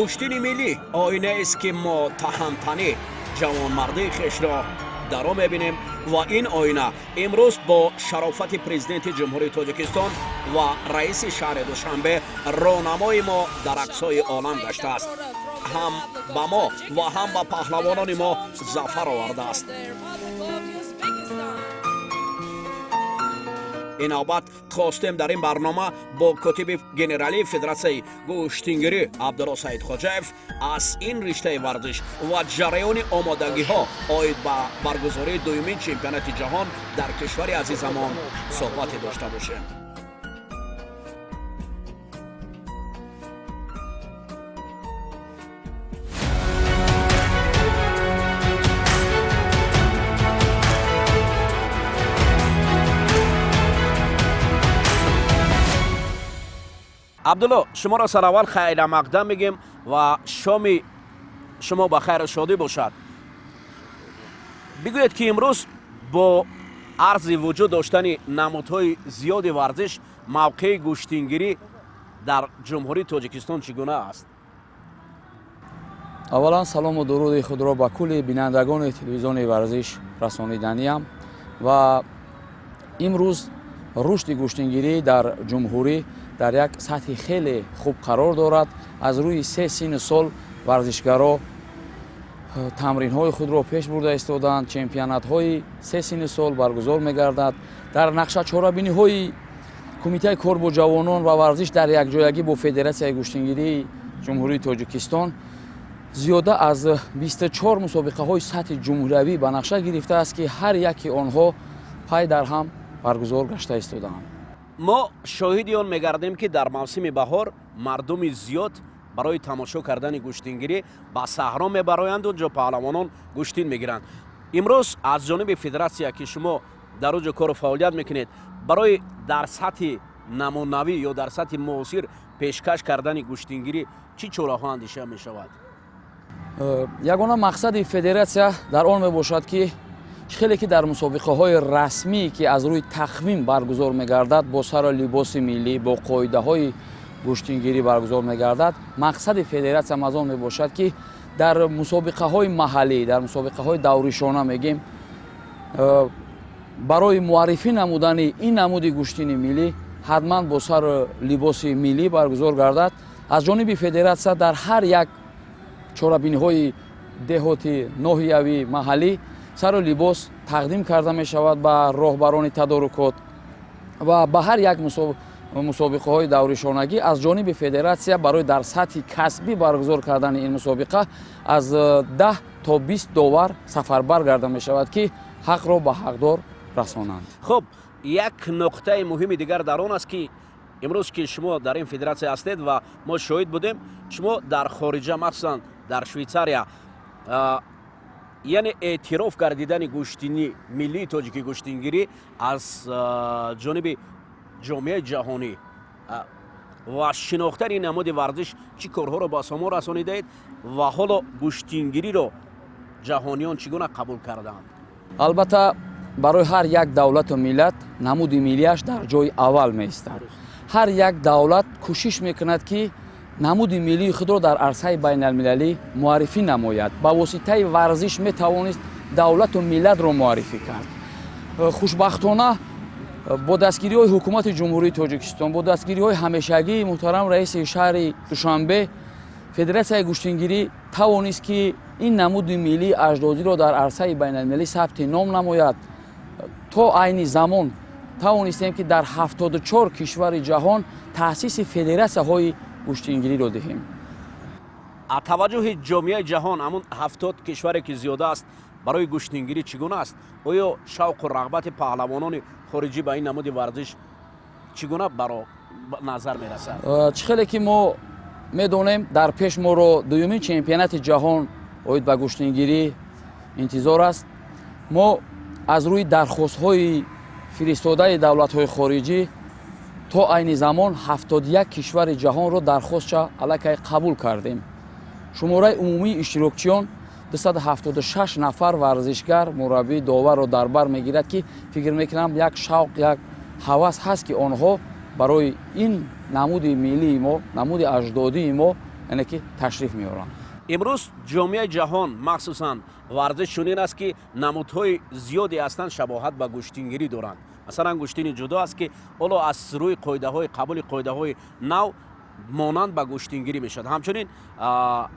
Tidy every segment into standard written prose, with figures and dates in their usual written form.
Гӯштини миллӣ оинаест, ки мо таҳантанӣ ҷавонмардии хешро даро мебинем ва ин оина имрӯз бо шарофати Президенти Ҷумҳурии Тоҷикистон ва раиси шаҳри Душанбе роҳнамои мо дар аксои олам гаштааст, ҳам ба мо ва ҳам ба паҳлавонони мо зафар овардааст. Ин навбат хостем дар ин барнома бо котиби генералии Федератсияи гӯштингирӣ Абдулло Саидхоҷаев аз ин риштаи варзиш ва ҷараёни омодагиҳо оид ба баргузории дуюмин чемпионати ҷаҳон дар кишвари азизамон суҳбате дошта бошем. Абдулло, шуморо сараввал хайрамақдам мегем ва шоми шумо ба хайру шодӣ бошад. Бигӯед, ки имрӯз бо арзи вуҷуд доштани намудҳои зиёди варзиш мавқеи гӯштингирӣ дар Ҷумҳурии Тоҷикистон чӣ гуна аст? Аввалан, салому дуруди худро ба кулли бинандагони телевизиони Варзиш расониданиям. Ва имрӯз рушди гӯштингирӣ дар ҷумҳурӣ дар як сатҳи хеле хуб қарор дорад. Аз рӯи се синну сол варзишгаро тамринҳои худро пеш бурда истодаанд, чемпионатҳои се синну сол баргузор мегардад. Дар нақша чорабиниҳои Кумитаи кор бо ҷавонон ва варзиш дар якҷоягӣ бо Федератсияи гӯштингирии Ҷумҳурии Тоҷикистон зиёда аз 24 мусобиқаҳои сатҳи ҷумҳуриявӣ ба нақша гирифтааст, ки ҳар яки онҳо пай дар ҳам баргузор гашта истодаанд. Мо шоҳиди он мегардем, ки дар мавсими баҳор мардуми зиёд барои тамошо кардани гӯштингирӣ ба саҳро мебароянд, унҷо паҳлавонон гӯштин мегиранд. Имрӯз аз ҷониби федератсия, ки шумо дар оҷо кору фаъолият мекунед, барои дар сатҳи намунавӣ ё дар сатҳи муосир пешкаш кардани гӯштингирӣ чӣ чораҳо андеша мешавад? Ягона мақсади федератсия дар он мебошад, ки хеле ки дар мусобиқаҳои расмӣ, ки аз рӯи тақвим баргузор мегардад, бо сару либоси миллӣ, бо қоидаҳои гӯштингирӣ баргузор мегардад, мақсади федератсия аз он мебошад, ки дар мусобиқаҳои маҳаллӣ, дар мусобиқаҳои давришона мегем, барои муаррифӣ намудани ин намуди гӯштини миллӣ ҳатман бо сару либоси миллӣ баргузор гардад. Аз ҷониби федератсия дар ҳар як чорабиниҳои деҳотӣ, ноҳиявӣ, маҳаллӣ сару либос тақдим карда мешавад ба роҳбарони тадорукот ва ба ҳар як мусобиқаҳои давришонагӣ аз ҷониби федератсия барои дар сатҳи касбӣ баргузор кардани ин мусобиқа аз 10 то 20 довар сафарбар карда мешавад, ки ҳақро ба ҳақдор расонанд. Хуб, як нуқтаи муҳими дигар дар он аст, ки имрӯз, ки шумо дар ин федератсия ҳастед ва мо шоҳид будем, шумо дар хориҷа, махсусан дар Швейтсария, яъне эътироф гардидани гӯштини миллии тоҷики гӯштингирӣ аз ҷониби ҷомеаи ҷаҳонӣ ва шинохтани намуди варзиш чӣ корҳоро ба сомон расонидаед ва ҳоло гӯштингириро ҷаҳониён чӣ гуна қабул кардаанд? Албатта, барои ҳар як давлату миллат намуди миллиаш дар ҷои аввал меистад. Ҳар як давлат кӯшиш мекунад, ки намуди миллии худро дар арсаи байналмилалӣ муаррифӣ намояд. Ба воситаи варзиш метавонист давлату миллатро муаррифӣ кард. Хушбахтона, бо дастгириҳои Ҳукумати Ҷумҳурии Тоҷикистон, бо дастгириҳои ҳамешагии муҳтарам раиси шаҳри Душанбе, Федератсияи гӯштингирӣ тавонист, ки ин намуди миллии аҷдодиро дар арсаи байналмилалӣ сабти ном намояд. То айни замон тавонистем, ки дар 74 кишвари ҷаҳон таъсиси федератсияҳои гӯштингириро диҳем. Таваҷҷӯҳи ҷомеаи ҷаҳон, ҳамун 70 кишваре, ки зиёда аст, барои гӯштингирӣ чӣ гуна аст? Оё шавқу рағбати паҳлавонони хориҷӣ ба ин намуди варзиш чӣ гуна баро назар мерасад? Чӣ хеле ки мо медонем, дар пеш моро дуюмин чемпионати ҷаҳон оид ба гӯштингирӣ интизор аст. Мо аз рӯи дархостҳои фиристодаи давлатҳои хориҷӣ то айни замон 71 кишвари ҷаҳонро дархостша аллакай қабул кардем. Шумораи умумии иштирокчиён 276 нафар варзишгар, мураббӣ, доварро дар бар мегирад, ки фикр мекунам, як шавқ, як ҳавас ҳаст, ки онҳо барои ин намуди миллии мо, намуди аҷдодии мо Яъне ки ташриф меоранд. Имрӯз ҷомеаи ҷаҳон, махсусан варзиш чунин аст, ки намудҳои зиёде ҳастанд, шабоҳат ба гӯштингирӣ доранд. Масалан, гӯштини ҷудо аст, ки ҳоло аз рӯи қоидаҳои қабули қоидаҳои нав монанд ба гӯштингирӣ мешавад. Ҳамчунин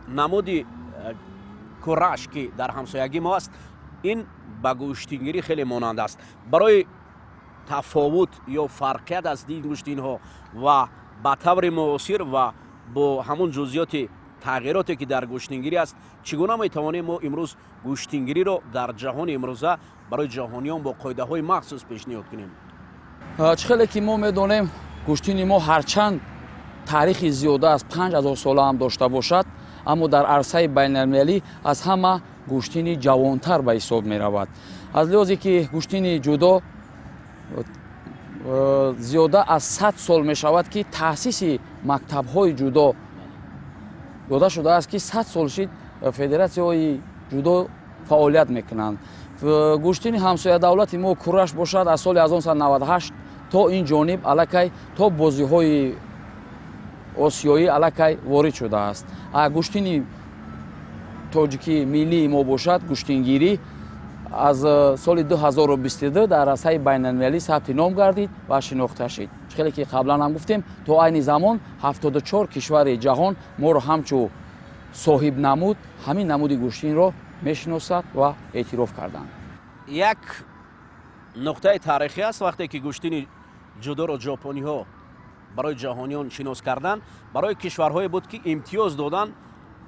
намуди кураш, ки дар ҳамсоягии мо аст, ин ба гӯштингирӣ хеле монанд аст. Барои тафовут ё фарқият аз ин гӯштинҳо ва ба таври муосир ва бо ҳамун ҷузъиёти тағйироте, ки дар гӯштингирӣ аст, чӣ гуна метавонем мо имрӯз гӯштингириро дар ҷаҳони имрӯза барои ҷаҳониён бо қоидаҳои махсус пешниҳод кунем? Чӣ хеле ки мо медонем, гӯштини мо ҳарчанд таърихи зиёда аз 5000 сола ҳам дошта бошад, аммо дар арсаи байналмилалӣ аз ҳама гӯштини ҷавонтар ба ҳисоб меравад. Аз лиҳозе ки гӯштини ҷудо зиёда аз 100 сол мешавад, ки таъсиси мактабҳои ҷудо дода шудааст, ки 100 сол шид федератсияҳои ҷудо фаъолият мекунанд. Гӯштини ҳамсоядавлати мо кураш бошад, аз соли 1998 то ин ҷониб аллакай то бозиҳои осиёӣ аллакай ворид шудааст. А гӯштини тоҷикии миллии мо бошад, гӯштингирӣ аз соли 2022 дар арсаи байналмилалӣ сабти ном гардид ва шинохта шид. Чӣ хеле ки қаблан ҳам гуфтем, то айни замон 74 кишвари ҷаҳон моро ҳамчун соҳибнамуд ҳамин намуди гӯштинро мешиносад ва эътироф карданд. Як нуқтаи таърихӣ аст, вақте ки гӯштини ҷудоро ҷопониҳо барои ҷаҳониён шинос карданд, барои кишварҳое буд, ки имтиёз доданд,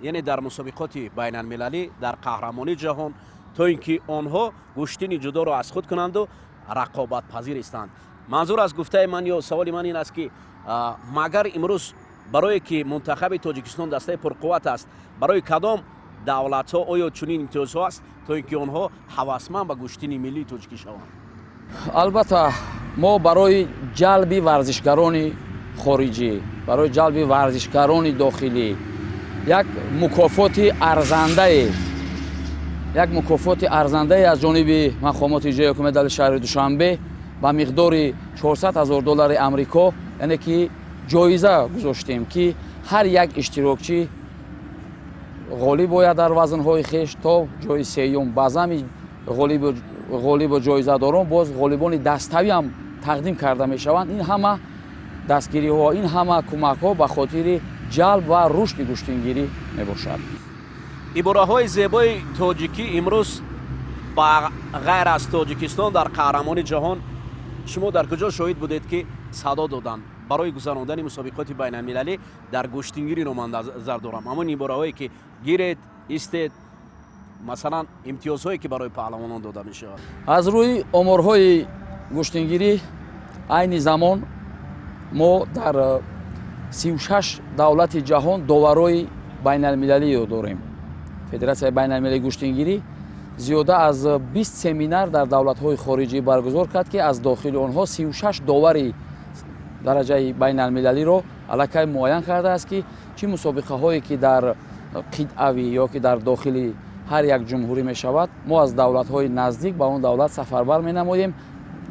яъне дар мусобиқоти байналмилалӣ, дар қаҳрамонии ҷаҳон, то ин ки онҳо гӯштини ҷудоро аз худ кунанду рақобатпазир истанд. Манзур аз гуфтаи ман ё саволи ман ин аст, ки магар имрӯз барое ки мунтахаби Тоҷикистон дастаи пурқувват аст, барои кадом давлатҳо оё чунин имтиёзҳо аст, то ин ки онҳо ҳавасманд ба гӯштини миллии тоҷикӣ шаванд? Албатта, мо барои ҷалби варзишгарони хориҷӣ, барои ҷалби варзишгарони дохилӣ як мукофоти арзандае аз ҷониби мақомоти иҷроии ҳукумати давлати шаҳри Душанбе ба миқдори 400 ҳазор доллари Амрико, яъне ки ҷоиза гузоштем, ки ҳар як иштирокчӣ ғолиб ояд дар вазнҳои хеш то ҷои сеюм. Ба зами ғолибу ҷоизадорон боз ғолибони даставӣ ҳам тақдим карда мешаванд. Ин ҳама дастгириҳо, ин ҳама кӯмакҳо ба хотири ҷалб ва рушди гӯштингирӣ мебошад. Ибораҳои зебои тоҷикӣ имрӯз ба ғайр аз Тоҷикистон дар қаҳрамони ҷаҳон шумо дар куҷо шоҳид будед, ки садо доданд барои гузарондани мусобиқоти байналмилалӣ дар гӯштингириро ман назар дорам, ҳамон ибораҳое, ки гиред, истед, масалан, имтиёзҳое, ки барои паҳлавонон дода мешавад? Аз рӯи оморҳои гӯштингирӣ, айни замон мо дар 36 давлати ҷаҳон доварои байналмилалиро дорем. Федератсияи байналмилалии гӯштингирӣ зиёда аз 20 семинар дар давлатҳои хориҷӣ баргузор кард, ки аз дохили онҳо 36 довари дараҷаи байналмилалиро аллакай муайян кардааст, ки чӣ мусобиқаҳое ки дар қитъавӣ ё ки дар дохили ҳар як ҷумҳурӣ мешавад, мо аз давлатҳои наздик ба он давлат сафарбар менамоем.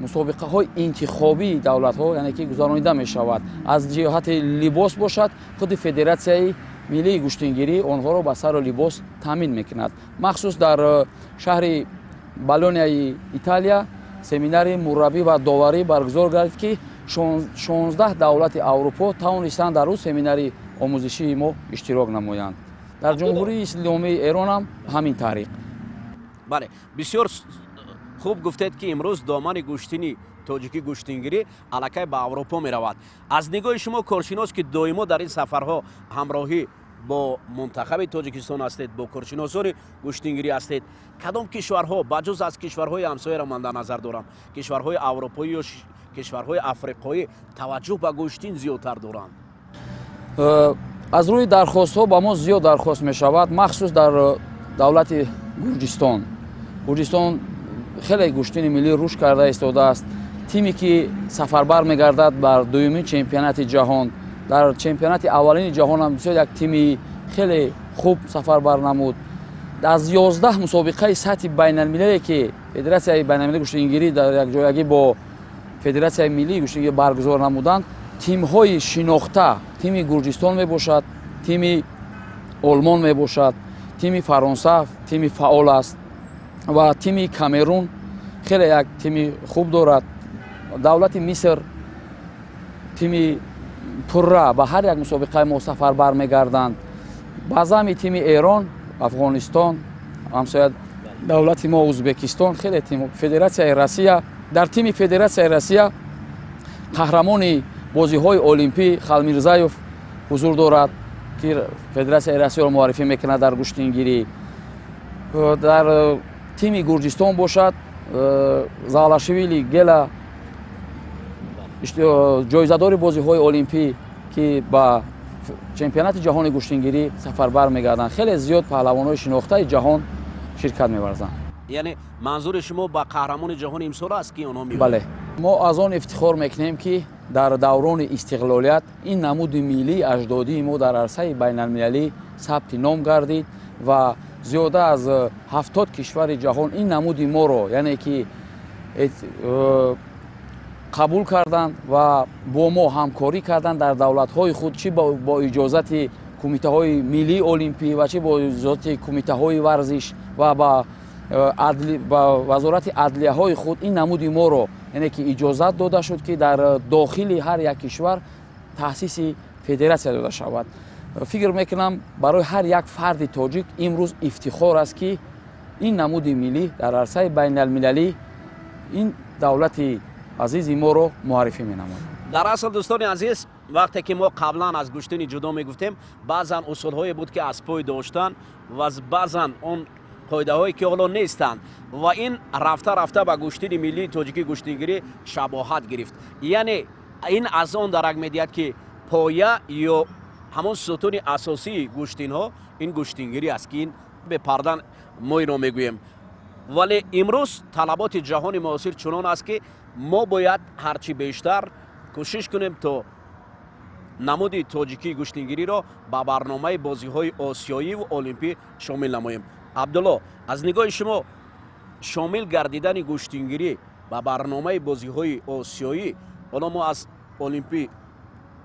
Мусобиқаҳои интихобии давлатҳо, яъне ки гузаронида мешавад. Аз ҷиҳати либос бошад, худи Федератсияи миллии гӯштингирӣ онҳоро ба сару либос таъмин мекунад. Махсус дар шаҳри Болонияи Италия семинари мураббӣ ва доварӣ баргузор гардид, ки 16 давлати Аврупо тавонистанд дар ӯ семинари омӯзишии мо иштирок намоянд. Дар Ҷумҳурии Исломии Эронам ҳамин тариқ. Бале, бисёр хуб гуфтед, ки имрӯз домани гӯштини тоҷикӣ, гӯштингирӣ аллакай ба Аврупо меравад. Аз нигоҳи шумо, коршинос, ки доимо дар ин сафарҳо ҳамроҳӣ бо мунтахаби Тоҷикистон ҳастед, бо коршиносони гӯштингирӣ ҳастед, кадом кишварҳо, ба ҷуз аз кишварҳои ҳамсояро ман дар назар дорам, кишварҳои аврупоӣ ё кишварҳои африқоӣ таваҷҷӯҳ ба гӯштин зиёдтар доранд? Аз рӯи дархостҳо ба мо зиёд дархост мешавад, махсус дар давлати Гурҷистон. Гурҷистон хеле гӯштини миллӣ рушд карда истодааст. Тиме ки сафарбар мегардад бар дуюмин чемпионати ҷаҳон, дар чемпионати аввалини ҷаҳонам бисёр як тими хеле хуб сафарбар намуд. Аз 11 мусобиқаи сатҳи байналмилале, ки Федератсияи байналмилалии гӯштингирӣ дар якҷоягӣ бо Федератсияи миллии гӯштингирӣ баргузор намуданд, тимҳои шинохта тими Гурҷистон мебошад, тими Олмон мебошад, тими Фаронса тими фаъол аст ва тими Камерун хеле як тими хуб дорад. Давлати Миср тими пурра ба ҳар як мусобиқаи мо сафарбар мегарданд. Баъзами тими Эрон, Афғонистон, ҳамсоя давлати мо Узбекистон хеле тим, Федератсияи Россия. Дар тими Федератсияи Россия қаҳрамони бозиҳои олимпӣ Халмирзаев ҳузур дорад, ки Федератсияи Россияро муаррифӣ мекунад дар гӯштингирӣ. Дар тими Гурҷистон бошад, Залашвили Гела, ҷоизадори бозиҳои олимпӣ, ки ба чемпионати ҷаҳони гӯштингирӣ сафарбар мегарданд. Хеле зиёд паҳлавонҳои шинохтаи ҷаҳон ширкат меварзанд. Яъне манзури шумо ба қаҳрамони ҷаҳони имсол аст, ки онҳо меоянд? Бале, мо аз он ифтихор мекунем, ки дар даврони истиқлолият ин намуди миллии аҷдодии мо дар арсаи байналмилалӣ сабти ном гардид ва зиёда аз 70 кишвари ҷаҳон ин намуди моро, яъне ки қабул карданд ва бо мо ҳамкорӣ карданд дар давлатҳои худ, чӣ бо иҷозати кумитаҳои миллии олимпӣ ва чӣ бо иҷозати кумитаҳои варзиш ва ба вазорати адлияҳои худ ин намуди моро, яъне ки иҷозат дода шуд, ки дар дохили ҳар як кишвар таъсиси федератсия дода шавад. Фикр мекунам, барои ҳар як фарди тоҷик имрӯз ифтихор аст, ки ин намуди миллӣ дар арсаи байналмилалӣ ин давлати азизи моро муаррифӣ менамояд. Дар асл, дӯстони азиз, вақте ки мо қаблан аз гӯштини ҷудо мегуфтем, баъзан усулҳое буд, ки аз пой доштан ва баъзан он қоидаҳое, ки ҳоло нестанд, ва ин рафта рафта ба гӯштини миллии тоҷикӣ гӯштингирӣ шабоҳат гирифт. Яъне ин аз он дарак медиҳад, ки поя ё ҳамон сутуни асосии гӯштинҳо ин гӯштингирӣ аст, ки ин бепардан мо инро мегӯем. Вале имрӯз талаботи ҷаҳони муосир чунон аст, ки мо бояд ҳарчи бештар кӯшиш кунем, то намуди тоҷикии гӯштингириро ба барномаи бозиҳои осиёиву олимпӣ шомил намоем. Абдулло, аз нигоҳи шумо, шомил гардидани гӯштингирӣ ба барномаи бозиҳои осиёӣ, ҳоло мо аз олимпӣ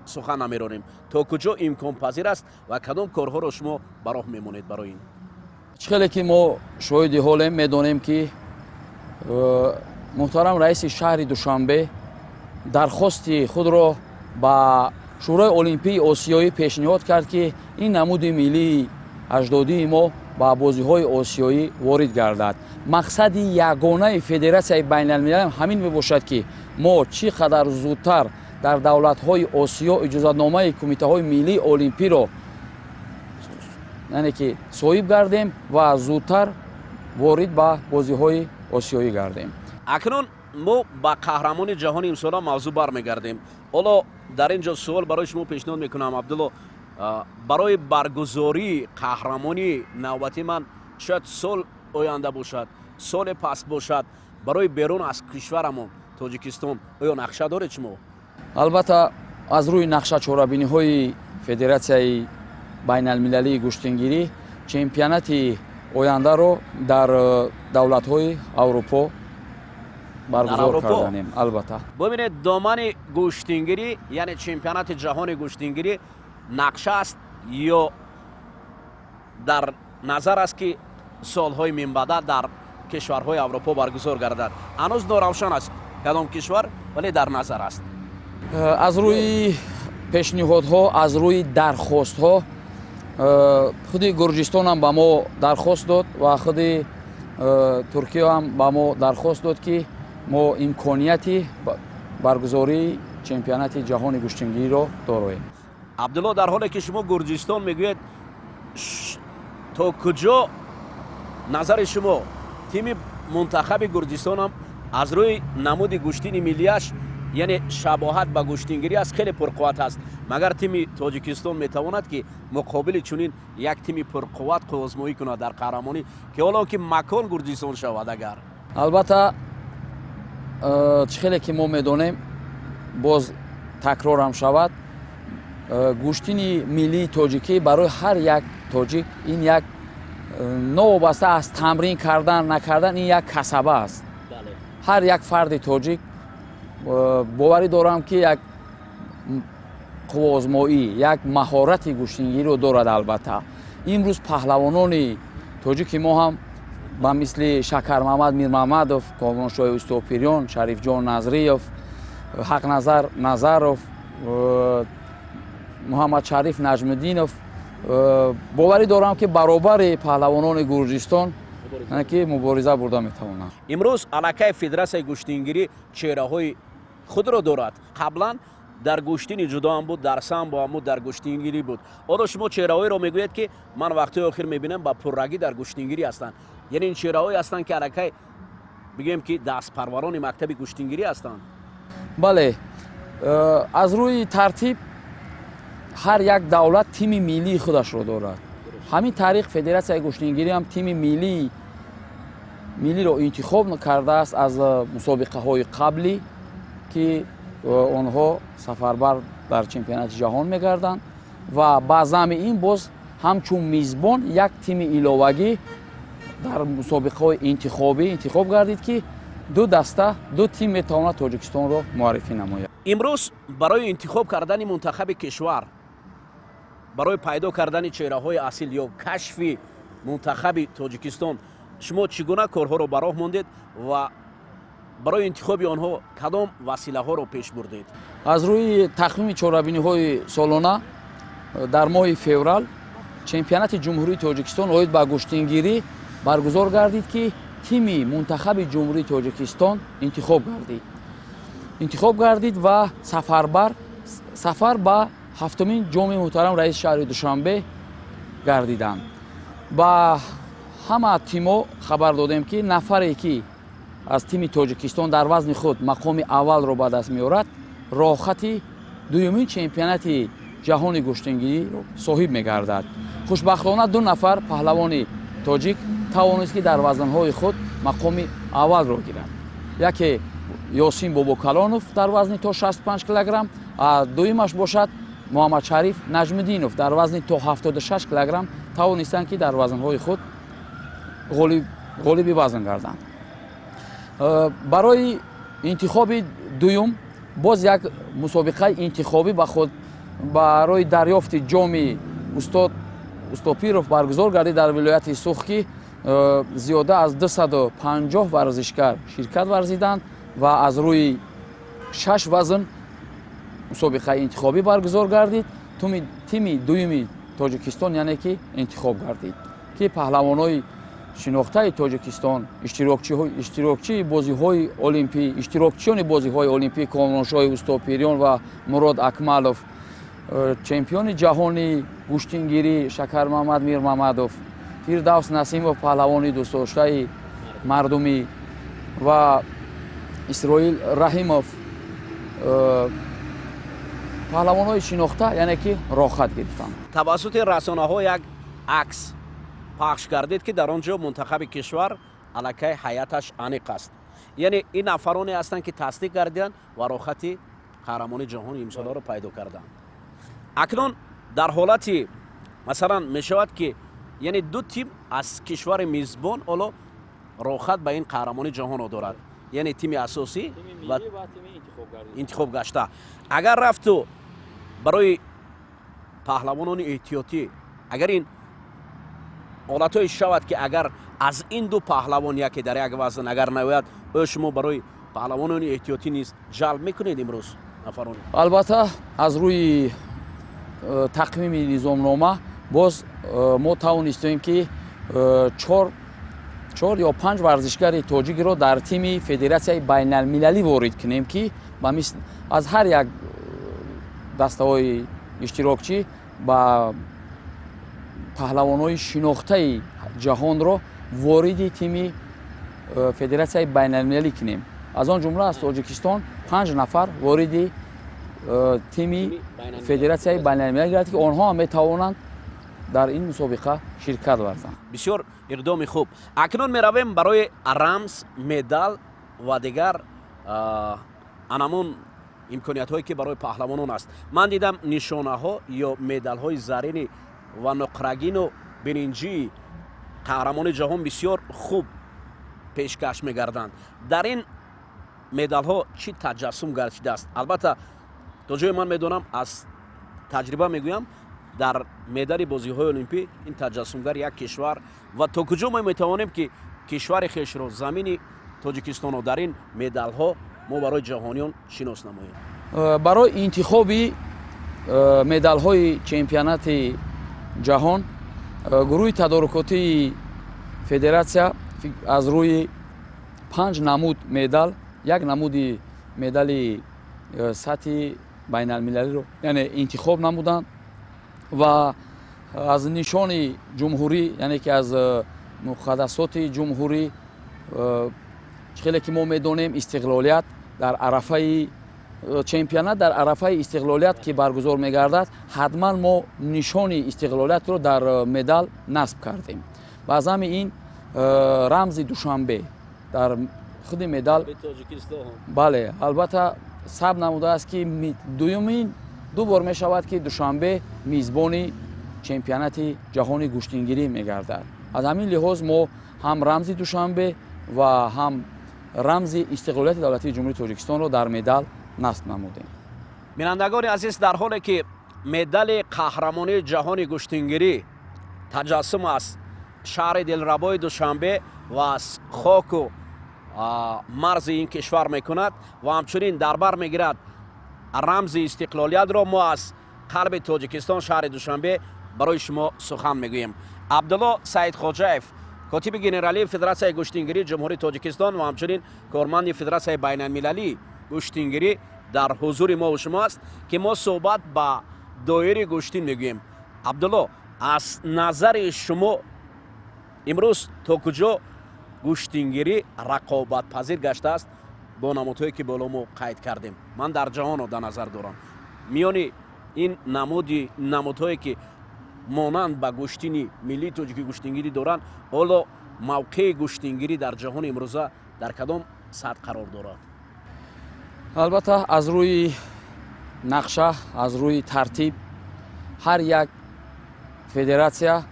сухан намеронем, то куҷо имконпазир аст ва кадом корҳоро шумо ба роҳ мемонед барои ин? Чӣ хеле ки мо шоҳиди ҳолем, медонем, ки муҳтарам раиси шаҳри Душанбе дархости худро ба Шӯрои олимпии осиёӣ пешниҳод кард, ки ин намуди миллии аҷдодии мо ба бозиҳои осиёӣ ворид гардад. Мақсади ягонаи федератсияи байналмилалӣ ҳамин мебошад, ки мо чӣ қадар зудтар дар давлатҳои Осиё иҷозатномаи кумитаҳои миллии олимпиро, яъне ки соҳиб гардем ва зудтар ворид ба бозиҳои осиёӣ гардем. Акнун мо ба қаҳрамони ҷаҳони имсола мавзӯъ бармегардем. Ҳоло дар ин ҷо суол барои шумо пешниҳод мекунам, Абдулло. Барои баргузории қаҳрамонии навбатӣ, ман шояд сол оянда бошад, соли пас бошад, барои берун аз кишварамон Тоҷикистон оё нақша доред шумо? Албатта, аз рӯи нақша чорабиниҳои Федератсияи байналмилалии гӯштингирӣ чемпионати ояндаро дар давлатҳои Аврупо баргузор карданем, албатта. Бубинед, домани гӯштингирӣ, яъне чемпионати ҷаҳони гӯштингирӣ нақша аст ё дар назар аст, ки солҳои минбаъда дар кишварҳои Аврупо баргузор гардад. Ҳанӯз норавшан аст кадом кишвар, вале дар назар аст. Аз рӯи пешниҳодҳо, аз рӯи дархостҳо, худи Гурҷистонам ба мо дархост дод ва худи Туркияам ба мо дархост дод, ки мо имконияти баргузории чемпионати ҷаҳони гӯштингириро дороем. Абдулло, дар ҳоле ки шумо Гурҷистон мегӯед, то куҷо назари шумо тими мунтахаби Гурҷистонам аз рӯи намуди гӯштини миллияш, яъне шабоҳат ба гӯштингирӣ аст, хеле пурқувват аст. Магар тими Тоҷикистон метавонад, ки муқобили чунин як тими пурқувват қувваозмоӣ кунад дар қаҳрамонӣ, ки ҳоло ки макон Гурҷистон шавад агар? Албатта, чӣ хеле ки мо медонем, боз такрорам шавад, гӯштини миллии тоҷикӣ барои ҳар як тоҷик ин як новобаста аз тамрин кардан накардан, ин як касаба аст. Ҳар як фарди тоҷик, боварӣ дорам, ки як қувваозмоӣ, як маҳорати гӯштингириро дорад. Албатта, Имрӯз паҳлавонони тоҷики мо ҳам ба мисли Шакармамад Мирмамадов, Комроншоҳи Устопирён, Шарифҷон Назриев, Ҳақназар Назаров, Муҳаммадшариф Наҷмуддинов, боварӣ дорам, ки баробари паҳлавонони Гурҷистон ки мубориза бурда метавонанд. Имрӯз аллакай Федератсияи гӯштингирӣ чеҳраҳои худро дорад. Қаблан дар гӯштини ҷудо ҳам буд, дар самбо ҳам буд, дар гӯштингирӣ буд. Ҳоло шумо чеҳраҳоеро мегӯед, ки ман вақтҳои охир мебинам, ба пуррагӣ дар гӯштингирӣ ҳастанд. Яъне ин чеҳраҳое ҳастанд, ки аллакай бигӯем, ки дастпарварони мактаби гӯштингирӣ ҳастанд. Бале, аз рӯи тартиб ҳар як давлат тими миллии худашро дорад. Ҳамин тариқ Федератсияи гӯштингирӣ ҳам тими миллиро интихоб кардааст аз мусобиқаҳои қаблӣ, ки онҳо сафарбар дар чемпионати ҷаҳон мегарданд, ва ба замми ин боз ҳамчун мизбон як тими иловагӣ дар мусобиқаҳои интихобӣ интихоб гардид, ки ду даста, ду тим метавонад Тоҷикистонро муаррифӣ намояд. Имрӯз барои интихоб кардани мунтахаби кишвар, барои пайдо кардани чеҳраҳои асил ё кашфи мунтахаби Тоҷикистон шумо чӣ гуна корҳоро ба роҳ мондед ва барои интихоби онҳо кадом василаҳоро пеш бурдед? Аз рӯи тақвими чорабиниҳои солона дар моҳи феврал чемпионати Ҷумҳурии Тоҷикистон оид ба гӯштингирӣ баргузор гардид, ки тими мунтахаби Ҷумҳурии Тоҷикистон интихоб гардид ва сафар ба ҳафтумин ҷоми муҳтарам раиси шаҳри Душанбе гардиданд. Ба ҳама тимо хабар додем, ки нафаре ки аз тими Тоҷикистон дар вазни худ мақоми аввалро ба даст меорад, роҳхати дуюмин чемпионати ҷаҳони гӯштингириро соҳиб мегардад. Хушбахтона, ду нафар паҳлавони тоҷик тавонист, ки дар вазнҳои худ мақоми аввалро гирад. Яке Ёсин Бобокалонов дар вазни то 65 килограмм, а дуюмаш бошад Муҳаммадшариф Наҷмуддинов дар вазни то 76 килограмм тавонистанд, ки дар вазнҳои худ ғолиби вазн гарданд. Барои интихоби дуюм боз як мусобиқаи интихобӣ ба худ барои дарёфти ҷоми устод Устопиров баргузор гардид дар вилояти Суғд, ки зиёда аз 250 варзишгар ширкат варзиданд ва аз рӯи шаш вазн мусобиқаи интихобӣ баргузор гардид. Тими дуюми Тоҷикистон, яъне ки, интихоб гардид, ки паҳлавонои шинохтаи Тоҷикистон, иштирокчии бозиҳои олимпӣ, иштирокчиёни бозиҳои олимпӣ Комроншоҳи Устопириён ва Мурод Акмалов, чемпиони ҷаҳони гӯштингирӣ Шакармамад Мирмамадов, Фирдавс Насимов, паҳлавони дӯстдоштаи мардумӣ, ва Исроил Раҳимов, паҳлавонҳои шинохта, яъне ки, роҳхат гирифтанд. Тавассути расонаҳо як акс пахш гардид, ки дар он ҷо мунтахаби кишвар аллакай ҳайаташ аниқ аст. Яъне ин нафароне ҳастанд, ки тасдиқ гардиданд ва роҳхати қаҳрамони ҷаҳони имсоларо пайдо карданд. Акнун дар ҳолати, масалан, мешавад, ки яъне ду тим аз кишвари мизбон ҳоло роҳхат ба ин қаҳрамони ҷаҳонро дорад, яъне тими асосӣ ва интихоб гашта, агар рафту барои паҳлавонони эҳтиётӣ, агар ин ҳолатҳое шавад, ки агар аз ин ду паҳлавон яке дар як вазн агар наояд, оё шумо барои паҳлавонони эҳтиётӣ низ ҷалб мекунед имрӯз нафароне? Албатта, аз рӯи тақвими низомнома боз мо тавонистем, ки чор ё панҷ варзишгари тоҷикро дар тими федератсияи байналмилалӣ ворид кунем, ки ба мисл аз ҳар як дастаҳои иштирокчӣ ба паҳлавонҳои шинохтаи ҷаҳонро вориди тими федератсияи байналмилалӣ кунем. Аз он ҷумла аз Тоҷикистон панҷ нафар вориди тими федератсияи байналмилалӣ гардид, ки онҳо ҳам метавонанд дар ин мусобиқа ширкат варзанд. Бисёр иқдоми хуб. Акнун меравем барои рамз, медал ва дигар анамун имкониятҳое, ки барои паҳлавонон аст. Ман дидам, нишонаҳо ё медалҳои зарини ва нуқрагину биринҷии қаҳрамони ҷаҳон бисёр хуб пешкаш мегарданд. Дар ин медалҳо чӣ таҷассум гардидааст? Албатта, то ҷое ман медонам, аз таҷриба мегӯям. Дар медали бозиҳои олимпӣ ин таҷассумгари як кишвар ва то куҷо мо метавонем, ки кишвари хешро, замини Тоҷикистонро дар ин медалҳо мо барои ҷаҳониён шинос намоем? Барои интихоби медалҳои чемпионати ҷаҳон гурӯҳи тадорукотии федератсия аз рӯи 5 намуд медал як намуди медали сатҳи байналмилалиро, яъне, интихоб намуданд ва аз нишони ҷумҳурӣ, яъне ки аз муқаддасоти ҷумҳурӣ. Хеле ки мо медонем, истиқлолият дар арафаи чемпионат, дар арафаи истиқлолият ки баргузор мегардад, ҳатман мо нишони истиқлолиятро дар медал насб кардем ва аз ҳами ин рамзи Душанбе дар худи медал, бале, албатта, сабт намудааст, ки дуюмин ду бор мешавад, ки Душанбе мизбони чемпионати ҷаҳони гӯштингирӣ мегардад. Аз ҳамин лиҳоз мо ҳам рамзи Душанбе ва ҳам рамзи истиқлолияти давлатии Ҷумҳурии Тоҷикистонро дар медал насб намудем. Бинандагони азиз, дар ҳоле ки медали қаҳрамонии ҷаҳони гӯштингирӣ таҷассум аз шаҳри дилрабои Душанбе ва аз хоку марзи ин кишвар мекунад ва ҳамчунин дар бар мегирад рамзи истиқлолиятро, мо аз қалби Тоҷикистон, шаҳри Душанбе, барои шумо сухан мегӯем. Абдулло Саидхоҷаев, котиби генералии Федератсияи гӯштингирии Ҷумҳурии Тоҷикистон ва ҳамчунин корманди Федератсияи байналмилалии гӯштингирӣ, дар ҳузури мо шумо аст, ки мо суҳбат ба доираи гӯштин мегӯем. Абдулло, аз назари шумо имрӯз то куҷо гӯштингирӣ рақобатпазир гаштааст бо намудҳое, ки боло мо қайд кардем? Ман дар ҷаҳонро дар назар дорам. Миёни ин намуди намудҳое, ки монанд ба гӯштини миллии тоҷикӣ гӯштингирӣ доранд, ҳоло мавқеи гӯштингирӣ дар ҷаҳони имрӯза дар кадом сатҳ қарор дорад? Албатта, аз рӯи нақша, аз рӯи тартиб ҳар як федератсия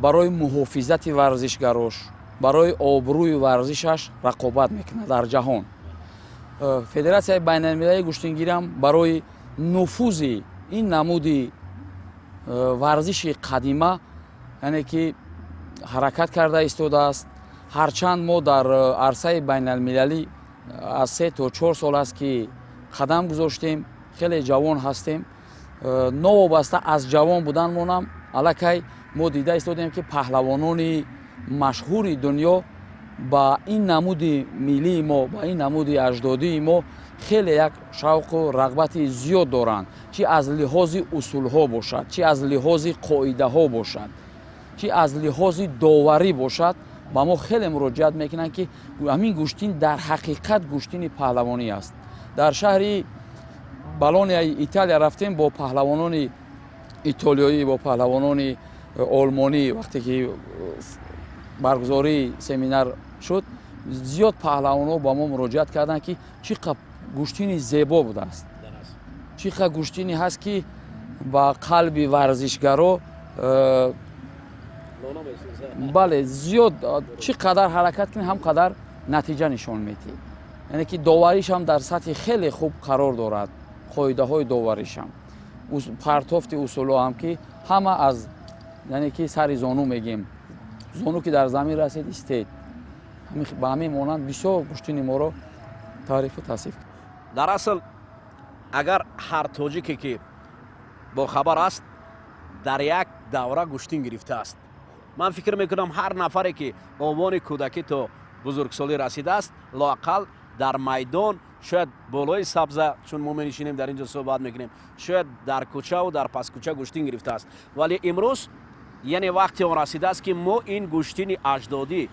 барои муҳофизати варзишгарош, барои обрӯи варзишаш рақобат мекунад дар ҷаҳон. Федератсияи байналмилалии гӯштингириам барои нуфузи ин намуди варзиши қадима, яъне ки, ҳаракат карда истодааст. Ҳарчанд мо дар арсаи байналмилалӣ аз 3 то 4 сол аст, ки қадам гузоштем, хеле ҷавон ҳастем. Новобаста аз ҷавон буданмонам, аллакай мо дида истодем, ки паҳлавонони машҳури дунё ба ин намуди миллии мо, ба ин намуди аҷдодии мо хеле як шавқу рағбати зиёд доранд, чӣ аз лиҳози усулҳо бошад, чӣ аз лиҳози қоидаҳо бошад, чӣ аз лиҳози доварӣ бошад. Ба мо хеле муроҷиат мекунанд, ки ҳамин гӯштин дар ҳақиқат гӯштини паҳлавонӣ аст. Дар шаҳри Болонияи Италия рафтем, бо паҳлавонони итолиёӣ, бо паҳлавонони олмонӣ. Вақте ки баргузории семинар шуд, зиёд паҳлавонҳо ба мо муроҷиат карданд, ки чӣ қадр гӯштини зебо будааст, чӣ қадр гӯштине ҳаст, ки ба қалби варзишгаро бале, зиёд чӣ қадар ҳаракат кунӣ, ҳам қадар натиҷа нишон медиҳӣ. Яъне ки доваришам дар сатҳи хеле хуб қарор дорад, қоидаҳои доваришам, партофти усулҳо ҳам, ки ҳама аз, яъне ки, сари зону мегем, зону ки дар замин расид, истед. Ба ҳамин монанд бисёр гӯштини моро таърифу тавсиф. Дар асл, агар ҳар тоҷике, ки бохабар аст, дар як давра гӯштин гирифтааст. Ман фикр мекунам, ҳар нафаре, ки овони кӯдакӣ то бузургсолӣ расидааст, лоақал дар майдон, шояд болои сабза, чун мо менишинем, дар ин ҷо суҳбат мекунем, шояд дар кӯчаву дар паскӯча гӯштин гирифтааст. Вале имрӯз, яъне, вақти он расидааст, ки мо ин гӯштини аҷдодӣ,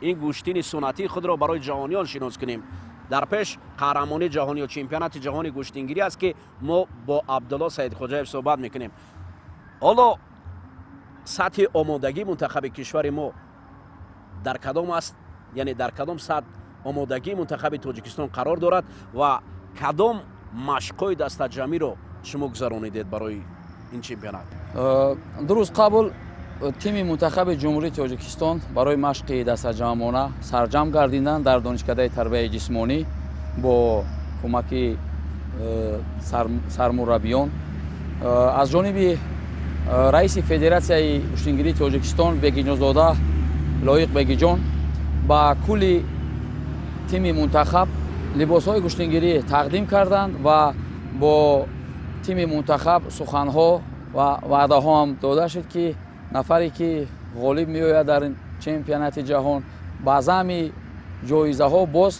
ин гӯштини суннатии худро барои ҷаҳониён шинос кунем. Дар пеш қаҳрамонии ҷаҳонӣ ё чемпионати ҷаҳони гӯштингирӣ аст, ки мо бо Абдулло Саидхоҷаев суҳбат мекунем. Ҳоло сатҳи омодагии мунтахаби кишвари мо дар кадом аст, яъне дар кадом сатҳ омодагии мунтахаби Тоҷикистон қарор дорад ва кадом машқҳои дастаҷамъиро шумо гузаронидед барои ин чемпионат? 2 рӯз қабл тими мунтахаби Ҷумҳурии Тоҷикистон барои машқи дастаҷамъона сарҷамъ гардиданд дар Донишкадаи тарбияи ҷисмонӣ бо кӯмаки сармураббиён. Аз ҷониби раиси Федератсияи гӯштингирии Тоҷикистон Бегиҷонзода Лоиқ Бегиҷон ба кулли тими мунтахаб либосҳои гӯштингирӣ тақдим карданд ва бо тими мунтахаб суханҳо ва ваъдаҳо ҳам дода шуд, ки нафаре ки ғолиб меояд дар чемпионати ҷаҳон, ба заъми ҷоизаҳо боз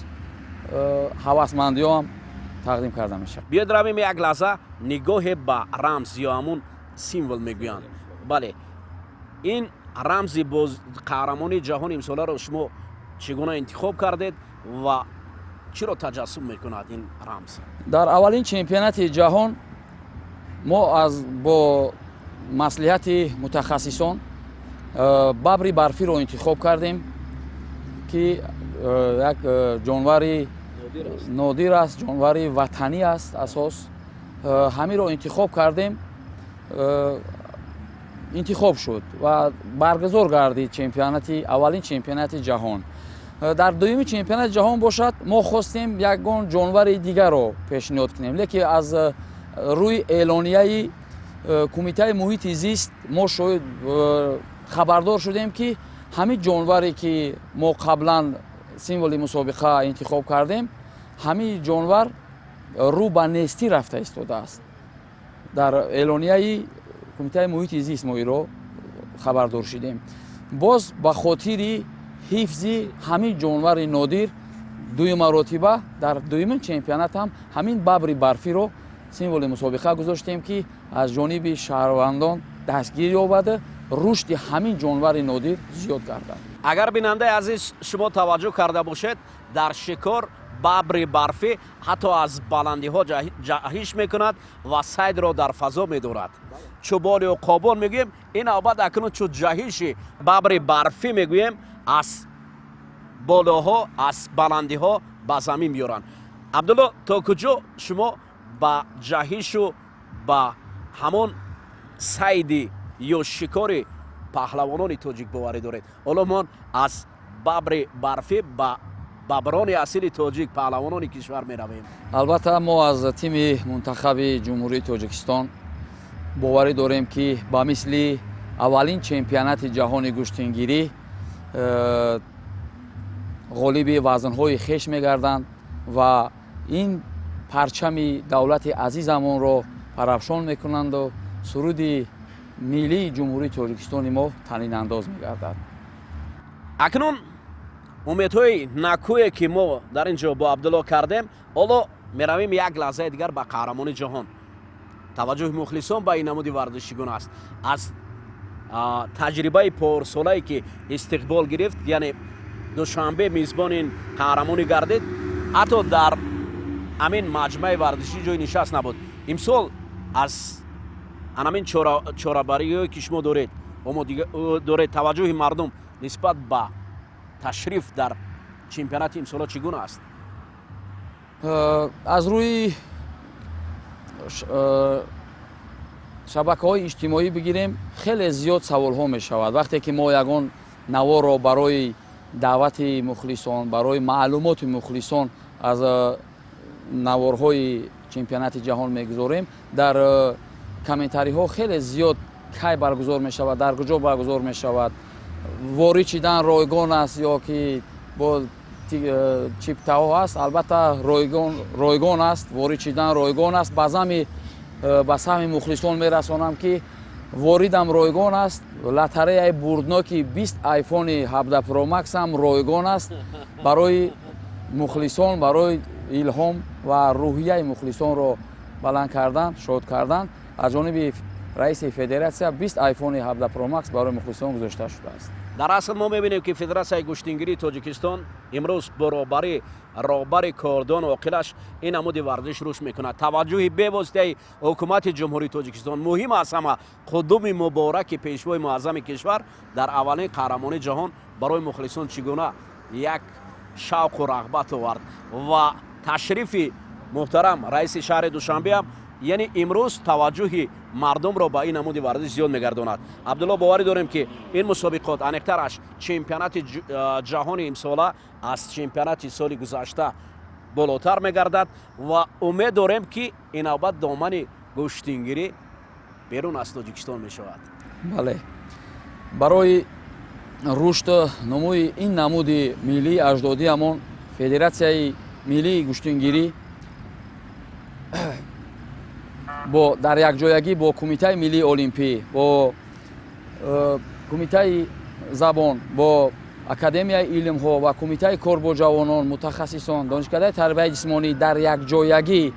ҳавасмандиҳо ҳам тақдим карда мешавад. Биёед, равем як лаҳза нигоҳе ба рамз ё ҳамун символ мегӯянд. Бале, ин рамзи боз қаҳрамонии ҷаҳони имсоларо шумо чӣ гуна интихоб кардед ва чиро таҷассум мекунад ин рамз? Дар аввалин чемпионати ҷаҳон мо аз бо маслиҳати мутахассисон бабри барфиро интихоб кардем, ки як ҷонвари нодир аст, ҷонвари ватанӣ аст. Асос ҳаминро интихоб кардем, интихоб шуд ва баргузор гардид чемпионати, аввалин чемпионати ҷаҳон. Дар дуюми чемпионати ҷаҳон бошад, мо хостем ягон ҷонвари дигарро пешниҳод кунем, лекин аз рӯи эълонияи Кумитаи муҳити зист мо шоҳид, хабардор шудем, ки ҳамин ҷонваре ки мо қаблан символи мусобиқа интихоб кардем, ҳамин ҷонвар рӯ ба нестӣ рафта истодааст. Дар эълонияи Кумитаи муҳити зист мо иро хабардор шудем. Боз ба хотири ҳифзи ҳамин ҷонвари нодир дуюм маротиба дар дуюмин чемпионат ҳам ҳамин бабри барфиро символи мусобиқа гузоштем, ки аз ҷониби шаҳрвандон дастгирӣ ёбаду рушди ҳамин ҷонвари нодир зиёд гардад. Агар, бинандаи азиз, шумо таваҷҷӯҳ карда бошед, дар шикор бабри барфӣ ҳатто аз баландиҳо ҷаҳиш мекунад ва сайдро дар фазо медорад. Чӯ боли уқобон мегӯем, ин навбат акнун чӯ ҷаҳиши бабри барфӣ мегӯем, аз болоҳо, аз баландиҳо ба замин меоранд. Абдулло, то куҷо шумо ба ҷаҳишу ба ҳамон сайди ё шикори паҳлавонони тоҷик боварӣ доред? Ҳоло мо аз бабри барфӣ ба баброни асили тоҷик, паҳлавонони кишвар меравем. Албатта, мо аз тими мунтахаби Ҷумҳурии Тоҷикистон боварӣ дорем, ки ба мисли аввалин чемпионати ҷаҳони гӯштингирӣ ғолиби вазнҳои хеш мегарданд ва ин парчами давлати азизамонро парафшон мекунанду суруди миллии Ҷумҳурии Тоҷикистони мо танинандоз мегардад. Акнун умедҳои накӯе ки мо дар ин ҷо бо Абдулло кардем, ҳоло меравем як лаҳзаи дигар ба қаҳрамони ҷаҳон. Таваҷҷӯҳи мухлисон ба ин намуди варзиш чӣ гуна аст? Аз таҷрибаи порсолае ки истиқбол гирифт, яъне Душанбе мизбони ин қаҳрамонӣ гардид, ҳатто дар ҳамин маҷмӯаи варзишӣ ҷои нишаст набуд. Имсол аз анамин чорабариҳое ки шумо доред, доред, таваҷҷӯҳи мардум нисбат ба ташриф дар чемпионати имсола чӣ гуна аст? Аз рӯи шабакаҳои иҷтимоӣ бигирем, хеле зиёд саволҳо мешавад. Вақте ки мо ягон наворро барои даъвати мухлисон, барои маълумоти мухлисон аз наворҳои чемпионати ҷаҳон мегузорем, дар комментариҳо хеле зиёд кай баргузор мешавад, дар куҷо баргузор мешавад, ворид шидан ройгон аст ё ки бо чиптаҳо аст. Албатта, ройгон аст, ворид шидан ройгон аст. Ба саҳми мухлисон мерасонам, ки воридам ройгон аст, лотареяи бурдноки 20 айфони 17 Pro Max ҳам ройгон аст барои мухлисон. Барои илҳом ва рӯҳияи мухлисонро баланд кардан, шод кардан аз ҷониби раиси федератсия 20 айфони 17 Pro Max барои мухлисон гузошта шудааст. Дар асл мо мебинем, ки Федератсияи гӯштингирии Тоҷикистон имрӯз баробари роҳбари кордон оқилаш ин намуди варзиш рушд мекунад. Таваҷҷӯҳи бевоситаи ҳукумати Ҷумҳурии Тоҷикистон, муҳим аз ҳама қудуми мубораки Пешвои муаззами кишвар дар аввалин қаҳрамонии ҷаҳон барои мухлисон чӣ гуна як шавқу рағбат овард ва ташрифи муҳтарам раиси шаҳри Душанбеам, яъне имрӯз таваҷҷӯҳи мардумро ба ин намуди варзиш зиёд мегардонад. Абдулло, боварӣ дорем, ки ин мусобиқот, аниқтараш чемпионати ҷаҳони имсола, аз чемпионати соли гузашта болотар мегардад ва умед дорем, ки ин навбат домани гӯштингирӣ Берун аз Тоҷикистон мешавад. Бале, барои рушду нумӯи ин намуди миллии аҷдодиамон Федератсияи миллии гӯштингирӣ бо дар якҷоягӣ бо Кумитаи миллии олимпӣ, бо Кумитаи забон, бо Академияи илмҳо ва Кумитаи кор бо ҷавонон, мутахассисон, Донишкадаи тарбияи ҷисмонӣ дар якҷоягӣ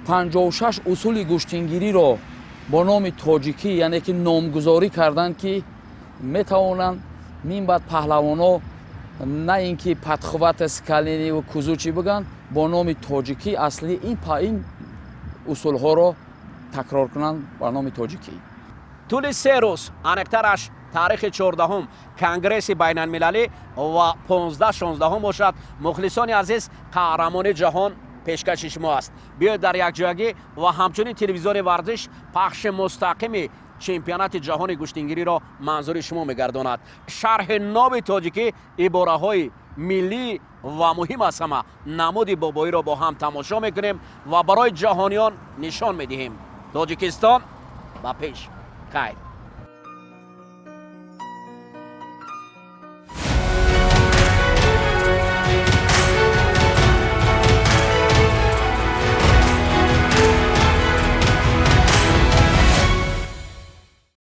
56 усули гӯштингириро бо номи тоҷикӣ, яъне ки номгузорӣ карданд, ки метавонанд минбаъд паҳлавонҳо на ин ки подхват с колениву кузучи бигӯянд, бо номи тоҷикӣ аслӣ ин усулҳоро такрор кунанд ба номи тоҷикӣ. Тӯли 3 рӯз, аниқтараш таърихи 14-ум конгресси байналмилалӣ ва 15-16-ум бошад. Мухлисони азиз, қаҳрамони ҷаҳон пешкаши шумо аст. Биёед дар якҷоягӣ ва ҳамчунин телевизиони Варзиш пахши мустақими чемпионати ҷаҳони гӯштингириро манзури шумо мегардонад. Шарҳи ноби тоҷикӣ, ибораҳои миллӣ ва муҳим аз ҳама намуди бобоиро бо ҳам тамошо мекунем ва барои ҷаҳониён нишон медиҳем. Тоҷикистон ба пеш! Хайр.